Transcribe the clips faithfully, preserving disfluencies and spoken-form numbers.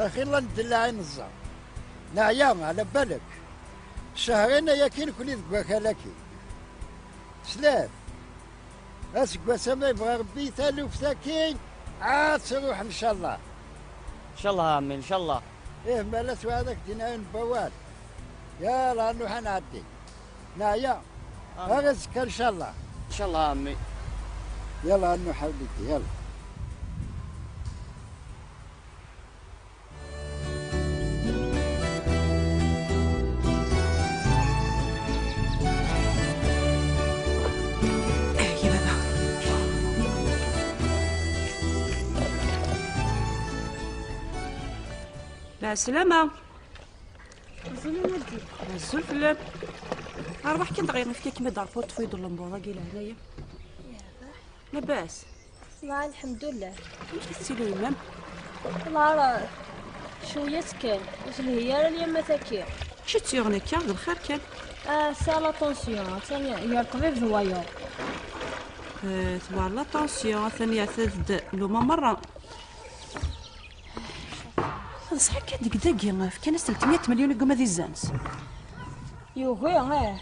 Axi la ndellaɛ i neẓẓa. Neɛya, ɛla balek. Cehrin aya akkin nekni deg wakal-agi. Tesliḍ? Aseggas ama yebɣa Rebbi taluft-agi ad truḥ ncallah. Ncallah a ɛemmi, ncallah. Ih, ma la tewɛed ad k-d-inɛiwen n wawal. Yala, ad nruḥ ad nɛeddi. Neɛya. Amin. Ar azekka ncallah. Ncallah a ɛemmi. Yala, ad nruḥ a wlidi, yala. Lɛeslama. Azul a wuldi. Azul fell-am. Arwaḥ kan dɣa, yefka-kem-id ar portefeuille de lembur-agi leɛnaya. Labas? Ṣṣbeḥ, lḥemdullah. Amek i tettili yemma-m? Lɛar, cwiyya kan, ur telhi ara alamma tagi. Acu tt-yuɣen akka, d lxir kan? Ah, tesɛa la tension, attan gar ṭṭbib d wayeḍ. Eh, tewɛer la tension, atan yeɛtad-d luma merra. D ṣṣeḥ akka deg dagi, fkan-as telt meyya melyun i yuma d izzan-s. Yugi, eh.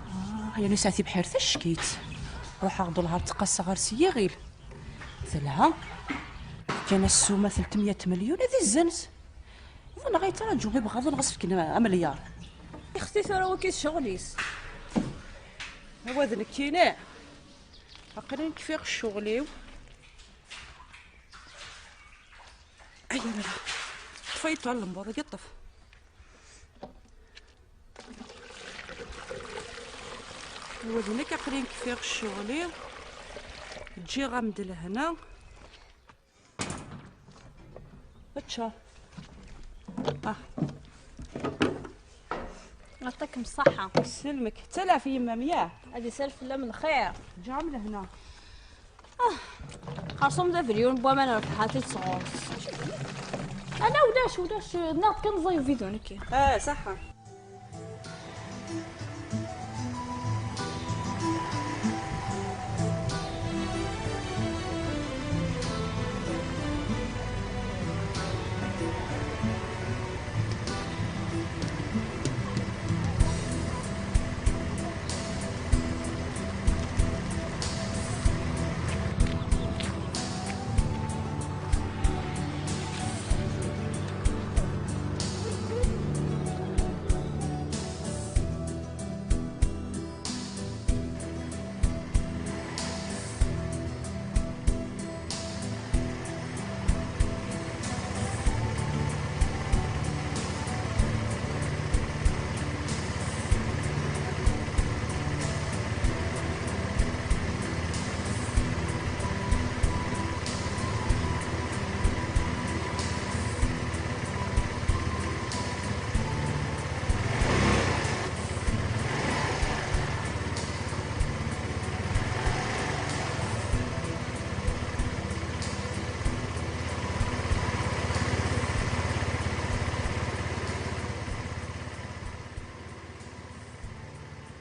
Ah, yerna yesɛa tibḥirt tacekkit. Ruḥeɣ-d wellah ar tqaseɣ ɣer-s yiɣil. Telha. Fkan-as ssuma telt meyya melyun ad izzens. Ḍunneɣ ay ttraǧu ibeɣaḍen ɣas fken amelyaṛ. Ixti tura waki d ccɣel-is. Awa d nekkini. Aql-i kfiɣ ccɣel-iw. Ay, ay, ay. Ṭṭef ay ṭṭal lembur, ay ṭṭef. Wa d nekk aql-i kfiɣ ccɣel-iw. Ǧǧiɣ-am-d lehna. Ččar. Ah. Yeɛṭikem ṣṣeḥḥa. Yesselmek. Ttalaɣ f yemma-m, yah? Ad isal fell-am lxir. Ǧǧiɣ-am lehna. Ah, xerṣum d abelyun n waman rbeḥ-it-id sɣur-s. Ala, ulac, ulac, nniɣ-d kan ẓẓay ubidun-agi. Ah, ṣaḥḥa.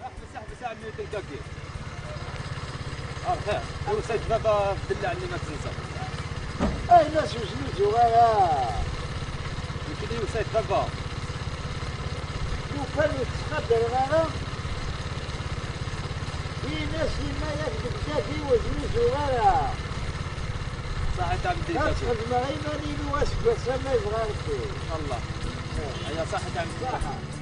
احبس، احبس يا عمي، تلقاكي. اه، خير. وصيت بابا، بالله علي ما تنسى. اي ناس وزني زغارة. يمكن لي وصيت بابا. لو كان يتقدر غيره، في ناس اللي ما يكذب كافي وزني زغارة. صح، انت عم تدير كافي. خدمة غير ماني لو اسكت، ما يبغى ربي. ان شاء الله. ايه. هيا صح، انت عم تدير كافي. صح.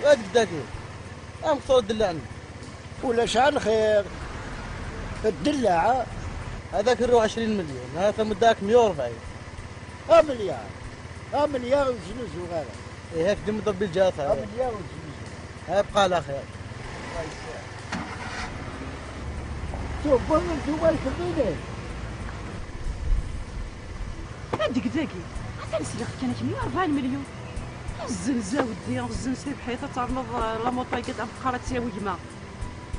هذيك داكي. أم خطور الدلعني. ولا شعل خير. الدلاعة. هذاك الروح عشرين مليون، هذا مداك مية وأربعين. ها مليار. ها مليار وزنوزو غير. إيه، هاك دي مضرب بالجافة. ها مليار وزنوزو. ها بقى على خير. شوف، بون نشوف الحبيبة. هذيك داكي. عاد نسلخ كان مية وأربعين مليون. الزنزة ودي، الزنزة بحيث تعرض لا موطا قد أبقى راه تساوي جماعة.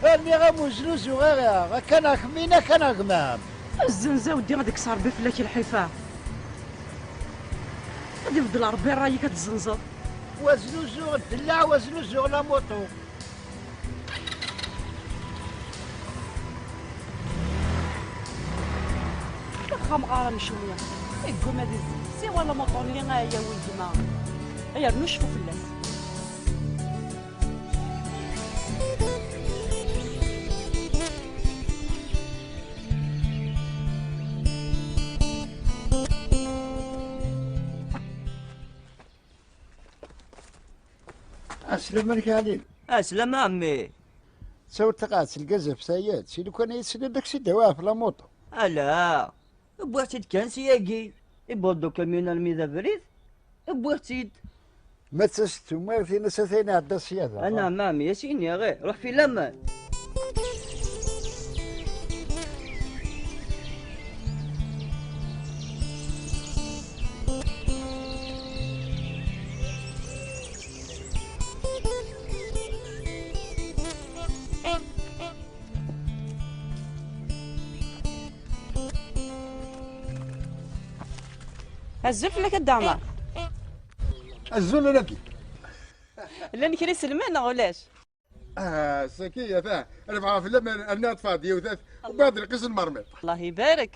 راني غا موزلوزو غير يا، غا كان أخمينا كان أخمام. الزنزة ودي غاديك صار بفلك الحفا. غادي يبدل ربي رايك تزنزر. وزلوزو الدلاع وزلوزو لا موطو. واخا مغارة شوية. يقوم هذه الزنزة. سي ولا موطو اللي غاية ويجمع. يرنو شفو فلاس. Aslama alek a Ɛli. Aslama a ɛemmi. تصور تقعد تلقى زفت سيد، سي لو كان يسلي داك سي دواء في لا موطو. Ala, wwiɣ-tt-id kan seg-agi. Iwweḍ-d ukamyun armi d abrid, wwiɣ-tt-id. Ma d tasettu, ma d tin ass-a tayen iɛedda sya da. Anɛam, a ɛemmi, a s-iniɣ, ih, ruḥ fi laman. Azul fell-ak a Dda Ɛmer. Azul a Nabi. Llan kra iselman neɣ ulac? Ah, saki, ata, rebɛa fell-am, rniɣ ṭṭfeɣ-d yiwet, wwiɣ-d lqis n mermiṭ. Allah ibarek.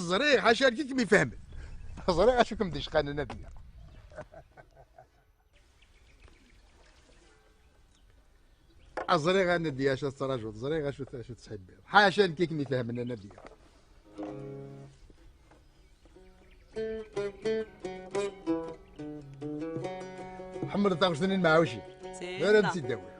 Ẓriɣ ḥaca nekk i kem-ifehmen. Ẓriɣ acu kem-d-icqan a Nabi. Ẓriɣ a Nadia acu tettṛajuḍ, ẓriɣ acu, acu tettḥibbiḍ. Ḥaca nekk i kem-ifehmen a Nadia. Tḥemmleḍ taɣect-nni n Mɛuci? Ara n-tt-id-awiɣ.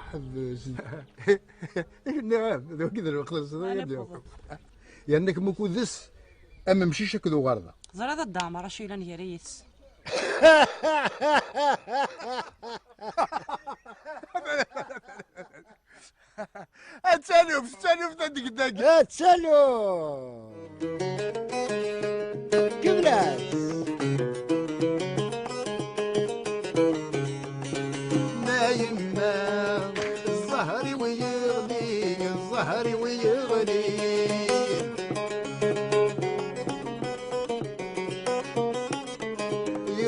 Ḥbes. Nniɣ-am, d wagi d lweqt n ṣṣdaya. Yerna kemm ukudes am umcic akked uɣerda. Teẓriḍ a Dda Ɛmer acu yellan gar-i yid-s? Ad taluft, taluft ad deg-dagi. Ad taluft. Kiblas. Ma yemma, zzher-iw yeɣli, zzher-iw yeɣli.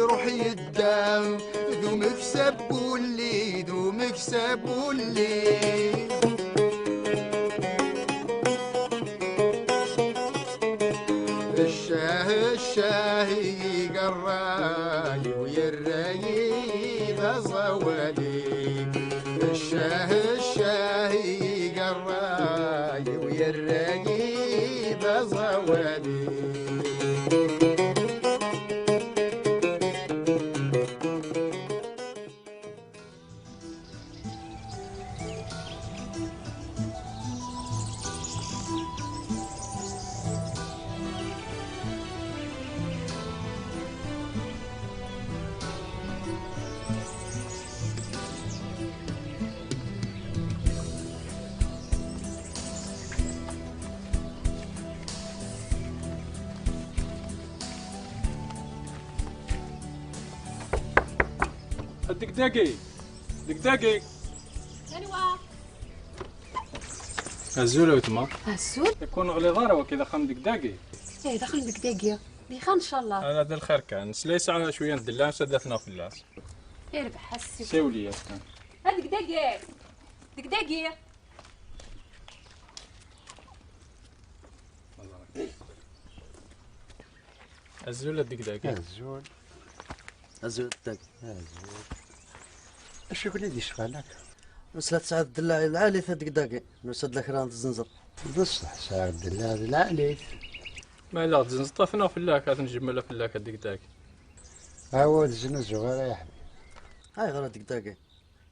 Iruḥ yedda d umeksa n wulli, d umeksa n wulli. Ccah, ccah, iga rray-iw, yerra-yi d aẓawali. Ccah, ccah, iga rray-iw, yerra-yi d aẓawali. Deg dagi! Deg dagi! Anwa? Azul a wetma. Azul. Ur neɣliḍ ara waki d axxam deg dagi. Eh, d axxam deg dagi. Bixir ncallah. Ala d lxir kan. Nesla yesɛa cwiya n ddella, s ad afneɣ fell-as. Irbeḥ a ssi. Siwel-as kan. Ha deg dagi. Deg dagi. Azul a deg dagi. Azul. Azul, tak. Acu i ken-id-yecfan akka? Nesla tesɛiḍ ddella lɛali ta deg dagi. Nusa-d la kra n tzenzeḍ. D ṣṣeḥ, sɛiɣ ddella d lɛali. Ma la tzenzeḍ, ad ten-aɣ fell-ak, ad ten-jemmel fell-ak a deg dagi. Awa, ur znuzuɣ ara, ya ḥbib. Ayɣer a deg dagi?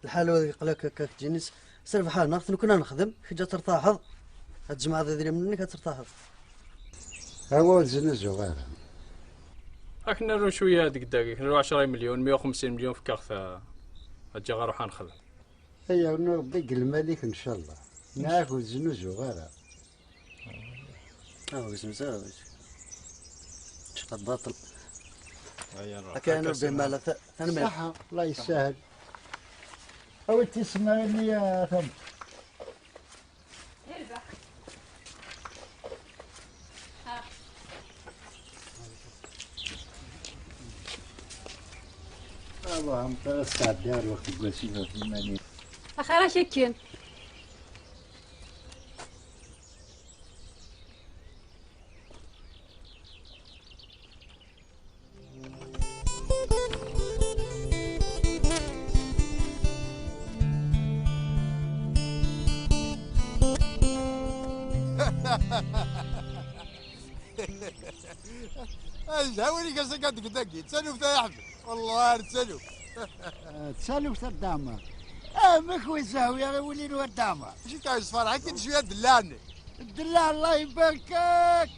Lḥal ur yeqlak akka keččini s rrbeḥ-nneɣ, nekni ad nexdem, kečč ad tertaḥeḍ, ad tjemɛeḍ idrimen-nnek ad tertaḥeḍ. Awa ur znuzuɣ ara. Ad k-nerru cwiya deg dagi, ad k-nerru ɛecra imelyun, meyya u xemsin melyun, fek-aɣ-t, ad ǧǧeɣ aruḥ ad nexdem. Ay awni Rebbi deg lmal-ik ncallah. Nniɣ-ak ur znuzuɣ ara. Ah, ur gzem ara. Cqa baṭel. Akka ara nurbi mala. Tanemmirt. Ṣaḥa, Allah yessahel. Awi tismaqqalin-nni a Tam. Awa, am tara sɛeddiɣ lweqt deg wasif ɣef iman-im. Axir-ak akken. Ay, d awin-ik ass-agi deg dagi, d taluft ay aḥbib. Wallah, d taluft. D taluft a Dda Ɛmer. Amek wi zehwi i wulin wa Dda Ɛmer? Acu k-ɛeǧ tferḥ-ik-id cwiya ddellaɛ-nni? Ddellaɛ, Allah ibarek-ak.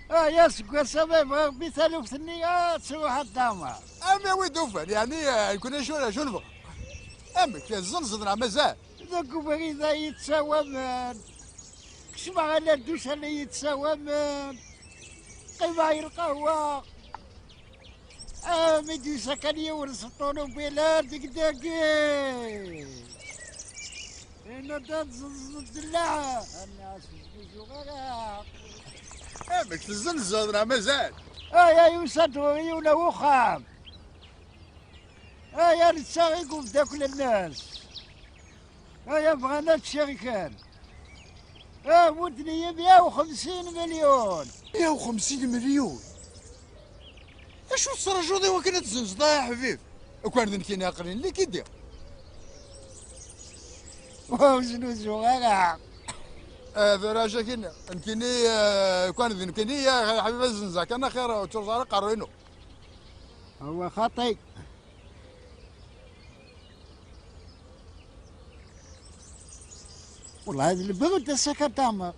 Aya seg wass-a ma yebɣa Rebbi taluft-nni ad truḥ a Dda Ɛmer. Am awi d-ufan, yeɛni, eh, nekkni acu, acu nebɣa? Amek, tezzenzeḍ neɣ mazal? Deg ubrid ay yettawamen. Kecmeɣ ala dduc ala yettawamen. Qqimeɣ i lqahwa. Ami d-yusa kan yiwen s ṭunubil ar deg dagi. Yenna-d ad ẓẓeẓẓen ddellaɛ. Anna as-zguzuɣ ara. Amek tezzenzeḍ neɣ mazal? Aya yusa-d ɣur-i yiwen n uxxam. Aya netta i umeddakel-nnes. Aya bɣan ad cerken. Ah, mudden-iyi meyya u xemsin milyun. Meyya u xemsin milyun? Acu tettṛajuḍ i wakken ad tzenzeḍ, a aḥbib? Akk-n d nekkini aql-in likidi. Ur znuzuɣ ara. Ah, d arrac akkin. Nekkini, ah, akk-n d nekkini, a aḥbib, ad zenzeɣ kan axir, ur ttruẓ ara aqerru-inu. Huwa xaṭi. Wellah d lbrud ass-a ka Dda Ɛmer.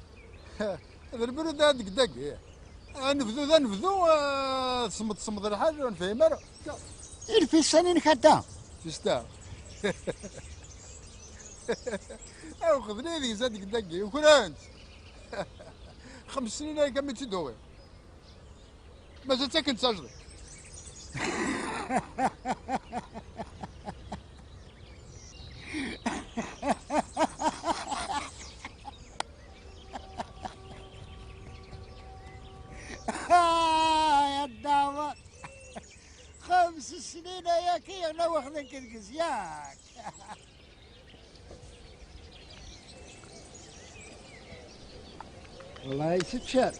D lbrud a deg dagi. Anebdu d anebdu, eh, tsemmeḍ tsemmeḍ lḥal, ur nefhim ara. Ilfisan-inek a Dda. Fista. Aw, xedmen ad yezad deg dagi, ukren-tt. Xems snin ay kam i tt-id-uɣin. Mazal ttaken-tt tajdiṭ. Ya ddawa. Xems snin ayaki yerna waxden-k deg zyak. Wallahi s ččar.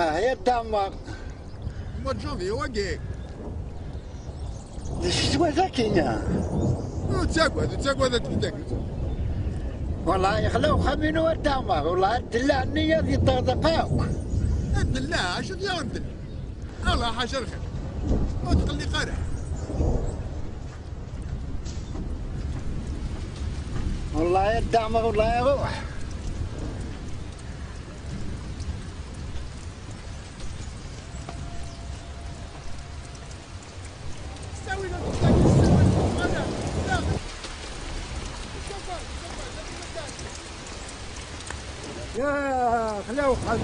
Ah, ya Dda Ɛmer. Mois de janvier wagi. D ccetwa dagi. Ur ttagad, ur ttagad ad tfeddek. Wellah yexla uxxam-inu a Dda Ɛmer, wellah ddellaɛ-nni ad yeṭṭerḍeq akk. Ddellaɛ, acu d-yaɣen ddellaɛ? Allah ḥaca lxir. Ur tqelliq ara. Wellah ya Dda Ɛmer, wellah iruḥ. يا خلاو خلو.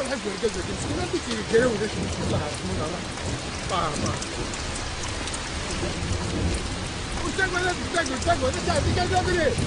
Ḥaǧa argaz-agi meskin, ad d-yekker yegra ulac, bismillah ar ṛṛeḥman ṛṛaḥim. Ṭah, ṭah. Ur ttagad, ur ttagad, ur ttagad, ad tɛeddi kan d abrid.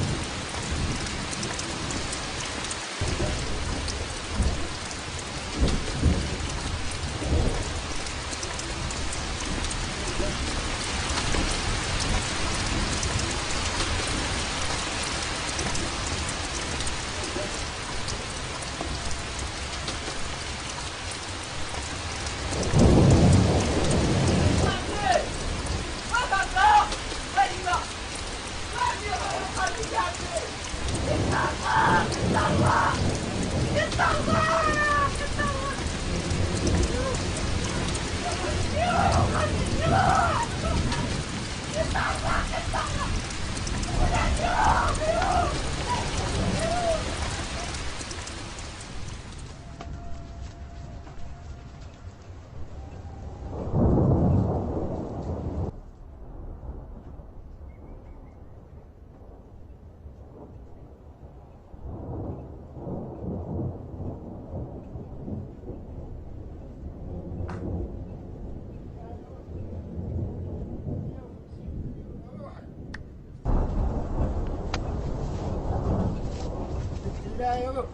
لا يروح.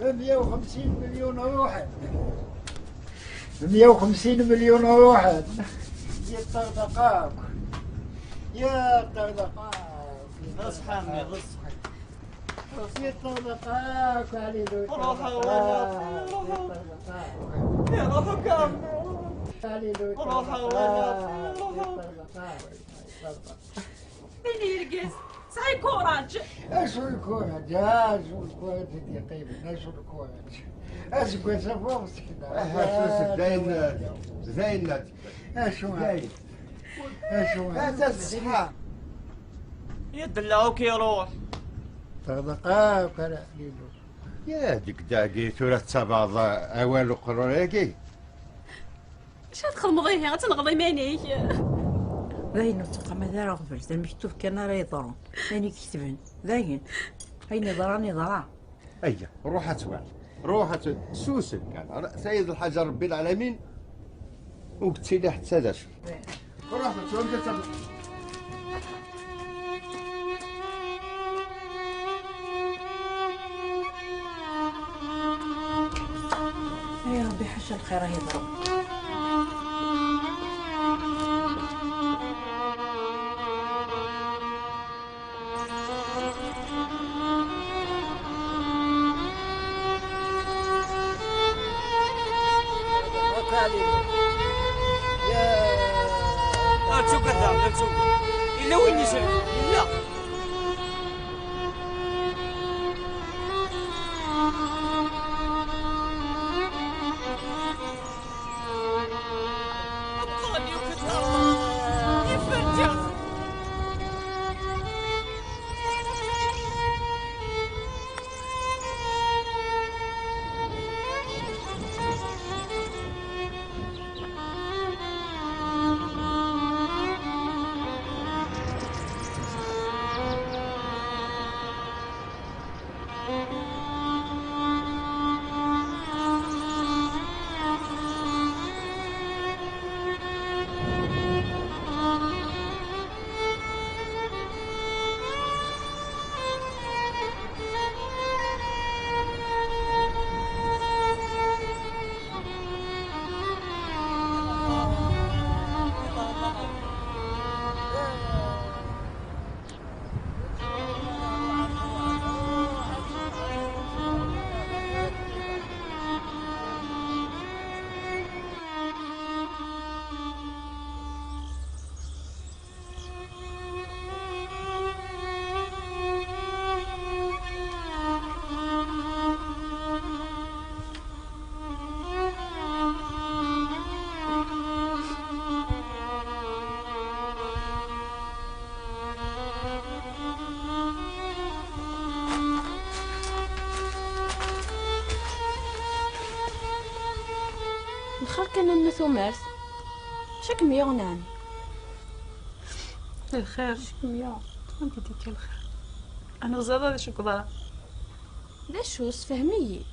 مية وخمسين مليون روحا. مية وخمسين مليون روحا. يا الطردقاك. يا الطردقاك. اصحى من الصحي. يا الطردقاك، علي لوك. روحا وين يا روحا؟ يا روحا كامل. علي لوك. روحا وين يا روحا؟ Mini irgez, sɛi كوراج. Acu lkuṛaǧ, acu lkuṛaǧ i d-yeqqimen, acu lkuṛaǧ. Aseggas-a fɣeɣ seg da. Aha, acu s dayen, s dayen. Acu, dayen. Acu, ata ṣṣeḥḥa. Yedla akk iruḥ. Teɣleq akk ara lilu. Ya deg dagi tura tettabaɛeḍ awal uqrur-agi. Acu ad txedmeḍ ihi? Ad tenɣeḍ iman-ik? D ayen ur ttqamat ara ɣbel, d lmektub kan ara yeḍrun. Ayen i iketben, d ayen. Ayen yeḍran, yeḍra. Ayya, ruḥ ad twaliḍ. Ruḥ ad tw-, susem kan. Tayeḍ lḥaǧa n Rebbi lɛalamin, ur yettili ḥetta d acu. Ruḥ ad twaliḍ. يا ربي، حاشا الخير راه يضرب. لا تشوف كذاب، لا تشوف. إلا وين يجري؟ إلا. Lxir kan a nna tumert. Acu kem-yuɣen ɛni? Lxir. Acu kem-yuɣen? Anda d-ikka lxir? Ana ẓriɣ d acu yeḍran. D acu? Sefhem-iyi-d.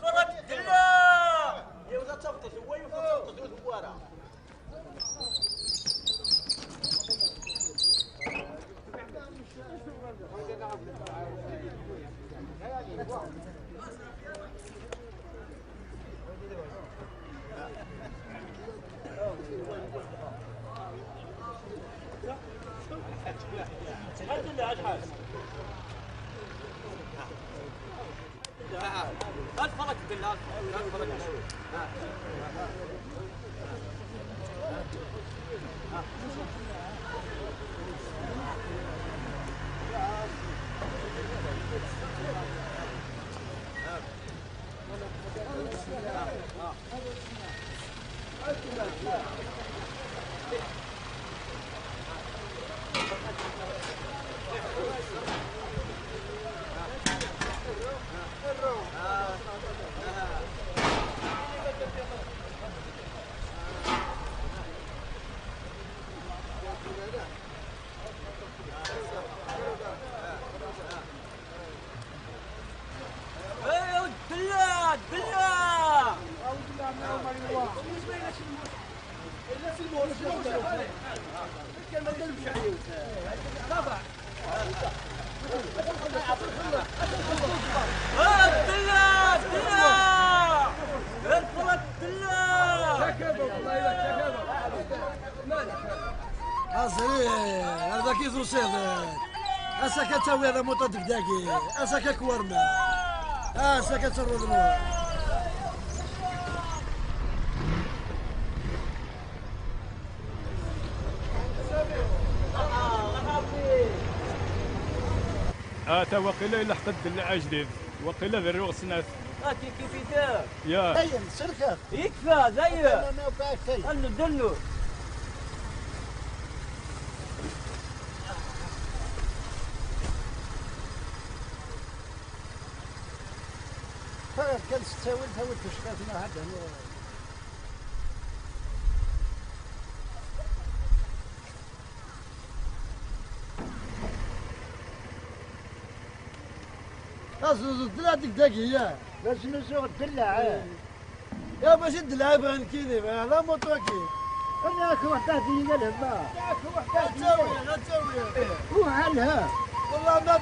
Ferrat Della! Yiwet ad tafeḍ tewwa, yiwet ad tafeḍ ur tewwa ara. Azri, ar daki tusiḍ. Ass-aka ad tawiḍ amuṭa deg dagi. Ass-aka kwarma. Ass-aka ad terruḍ nura. Ata waqila ilḥeq-d Della ajdid. Waqila berruɣ snat. هاكي كيفيتك؟ يا. دايم سلكك. يكفى دايم. أنا ما وقعت شيء. أنو دنو. فكان ستاول، تاول تشكاتنا هذا. Azuzu, dlɛadik dagi, ya. Azuzu, dlɛa. Ya, mačči d lɛib, nekkini, bɣiɣ la moto-agi. Ana ak waḥed ahdi yina lehma. Ak waḥed ahdi. Ad tawi, ad tawi. Ruḥ alha. Wallah ma